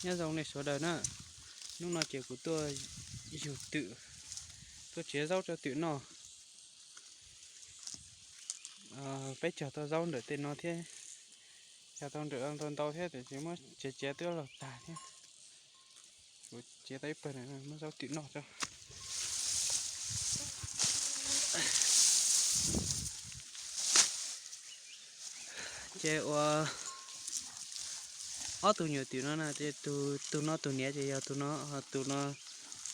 Nyob zoo nej sawv daws na, hnub no ces kuv tuaj yug twm, tuaj txiav zaub rau twm noj. Peb cog tau zaub ntawm tej no thiab, cog tau ntawm ntau ntau thiab tiam sis muab txiav txiav twb los tag thiab. Kuv txiav tau ib pawg muab zaub twm noj tso. Ces ua ob tug nyuam twm no na, ces tus no tus niam ces yog tus no, tus no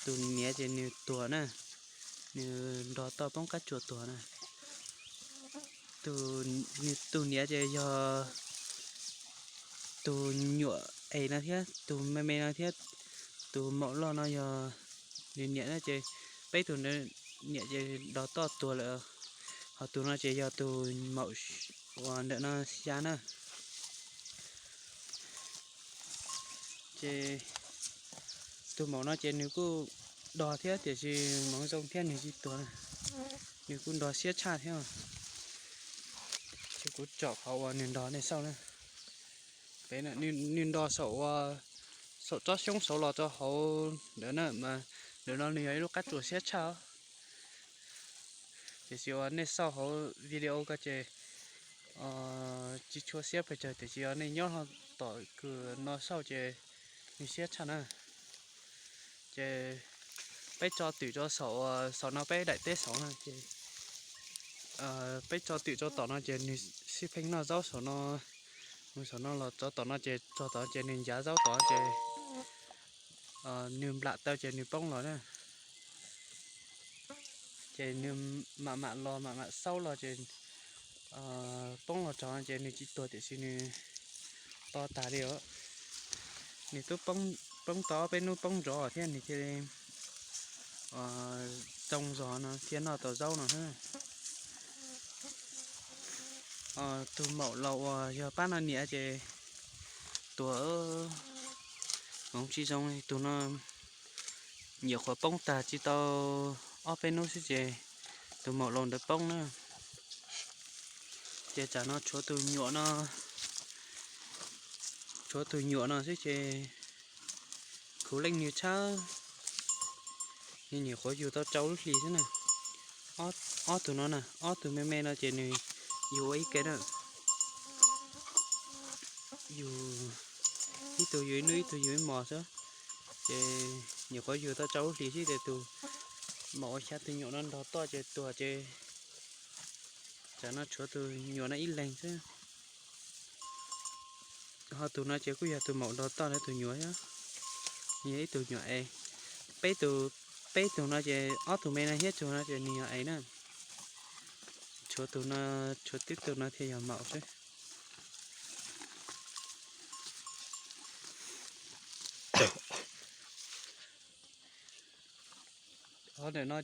tus niam ces nws tuag na, nws nrog toj poob qab tsuas tuag na. Tus niam ces yog tus nyuam es no thiab, tus me me no thiab, tus maum loj no yog nws niam na. Ces peb tus niam ces nrog toj tuag lawm, ho tus no ces yog tus maum uas ntawm no xya na. Ces tus maum no ces nws kuj nrog thiab tiam sis hmoov zoo thiab nws tsis tuag, nws kuj nrog siab tshaj thiab. Ces kuv tsom qhov uas nws nrog nej xauj na. Peb, nws nrog saum, saum tsob xyoob saud los rau hauv ntawm na, mas ntawm no nws yog ib lub qab tsuas siab tshaj. Tiam sis uas nej xauj hauv video ko ces tsis tshua siab pes tsawg, tiam sis yog nej nyob hlo tom kws no xauj ces nws siab tshaj na. Ces peb tso twm rau saum, saum no peb daim teb saud na ces peb tso twm rau tom no ces nws sib pheej noj zaub saum no, mus saum no los rau tom no ces tso tom ces nws ncav zaub tod ces nws nplam taw ces nws poob los na. Ces nws mam mam los mam mam xaub los ces poob los rov ces nws tsis tuag tiam sis nws to tas li os. Nws twb poob tau ob peb hnub poob nrov thiab nws thiaj li zoo zog no thiaj noj tau zaub no. Tus maum laus uas yog pab no niam ces tuag, hmoov tsis zoo li. Tus no nyuam qhuav poob tag tsis tau ob peb hnub xwb ces tus maum laus ntawd poob na. Ces tsam no tshuav tus nyuam no, tshuav tus nyuam no xwb ces khuv leej nws tshab, nws nyuam qhuav yug tau rau lub hlis xwb na. Ob tug no na, ob tug me me no ces nws yug ua ib ke na, yug ib tug yug ib hnub ib tug yug ib hmos xwb. Ces nyuam qhuav yug tau rau lub hlis xwb ces tus maum uas xya tus nyuam no nrog toj ces tuag ces tsam no tshuav tus nyuam no ib leeg xwb. Ho tus no ces kuj yog tus maum nrog toj na, tus nyuam, nws yog ib tug nyuam es. Peb tus, peb tug no ces ob tug me no thiab tus no ces nws yog es na. Tshuav tus no, tshuav tib tug no thiaj yog maum xwb. Qhov ntawm no